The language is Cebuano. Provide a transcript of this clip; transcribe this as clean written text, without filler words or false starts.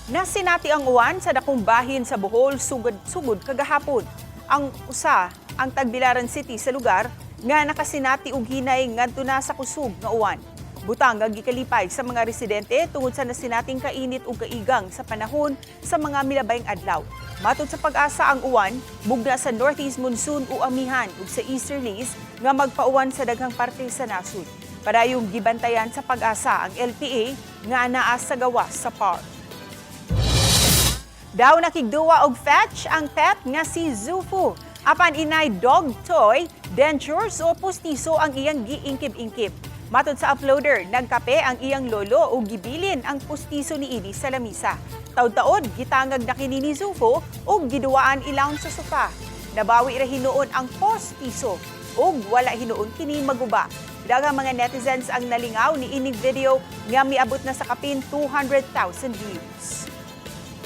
Nasinati ang uwan sa dakong bahin sa Bohol sugod, sugod kagahapon. Ang usa ang Tagbilaran City sa lugar nga nakasinati og hinay ngadto na sa kusog nga uwan. Butang nga gikalipay sa mga residente tungod sa nasinating kainit ug kaigang sa panahon sa mga milabayng adlaw. Matod sa PAGASA, ang uwan mugna sa northeast monsoon o amihan ug sa easterlies nga magpauwan sa daghang parte sa nasod. Padayong gibantayan sa PAGASA ang LPA nga anaa sa gawas sa PAR. Daw nakigduwa og fetch ang pet nga si Zufu. Apan inay dog toy, dentures o pustiso ang iyang giingkib-ingkib. Matod sa uploader, nagkape ang iyang lolo ug gibilin ang pustiso niini sa lamisa. Taud-taod, gitangag na kini ni Zufu ug giduwaan ilawom sa sofa. Nabawi ra hinuon ang postiso ug wala hinuon kini maguba. Daghang mga netizens ang nalingaw ni ining video nga miabot na sa kapin 200,000 views.